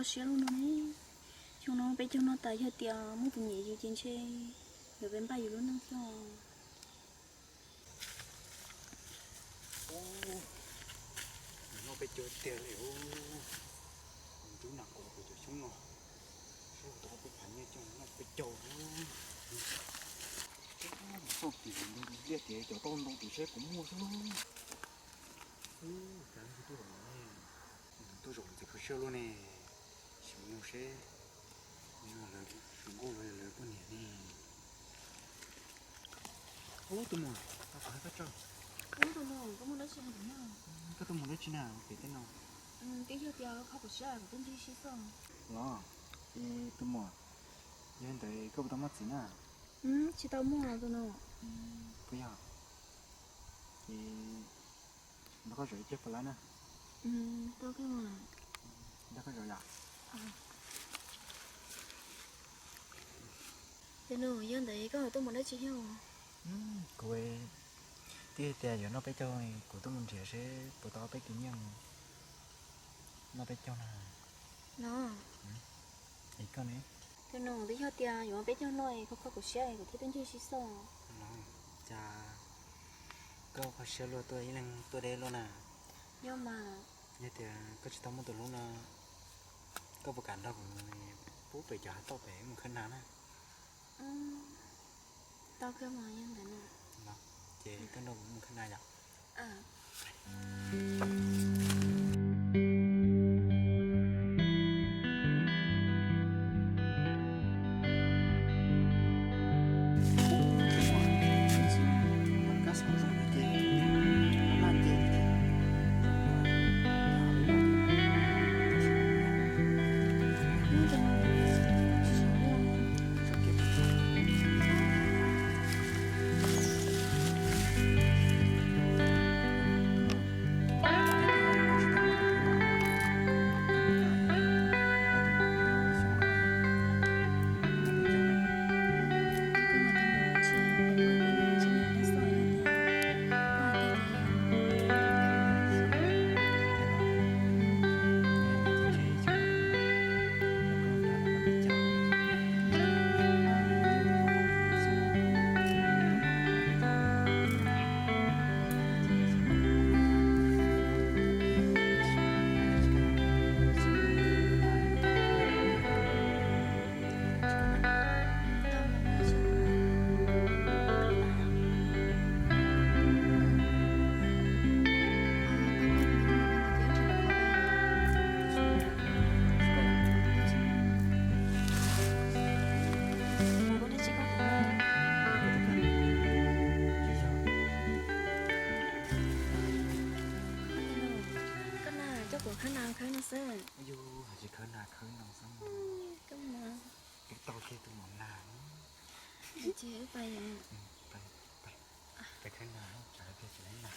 Siab lug no ne, xyoo no peb caug noj tas yog tias muaj tus nyiam yus ces ntshe yuav peb npaj yus lub neej xwb. Noj peb caug tiag li, nrub nag kuv cov xyoob no, saib tau peb phav nyiaj coj noj peb caug. Txoj kev liaj tias cov tau ntau tus seb kuv muaj xwb. Cas tuaj zaum ne, tuaj zaum ntxiv kho siab luaj ne. Sim mus seb, sim nkuj los lawv poj niam ne. Ub, tus muam, tau kom koj tso. Ub, tus muam, koj muaj dab tsi hais kuv na? Koj tuaj mus dab tsi na ua kev tej no? Twb yog tias kho kuv siab kuv tuaj ncig sib xoj. Los, es tus muam, yog li ntawd koj puas tau muaj txiv na? Tsis tau muaj tus no. Puas yog? Ces nrog koj zaum ib pliag puas laib na? Nrog koj zaum yom? Tus nus, yog ntawd koj tuaj mus dab tsi thiab? Kuv twb tias yuav noj peb caug, kuv tuaj mus nrhiav seb puas tau peb tus nyiaj mus noj peb caug na. Los, es koj ne? Tus nus, twb yog tias yuav muaj peb caug no es koj kho kuv siab es kuv thiaj tuaj ncig sib xoj. Los, cas koj kho siab luaj, tuaj ib leeg tuaj deb luaj na. Yog mas. Yog tias koj tsis tau muaj tus hlub no, koj puas kam nrog kuv pub pem cov hav tauj pem mus khawb nas na? Tau kawg mas yog ntawd no. Los, ces koj nrog kuv mus khawb nas yom? Koj na, coj kuv khawb nas khawb no xwb. Yus hais tsis khawb nas khawb no xwb. Koj mas. Tus tau kiag tus muam nas. Ces wb pais yom. Pais, pais khawb nas, tsam peb tsis laib nas.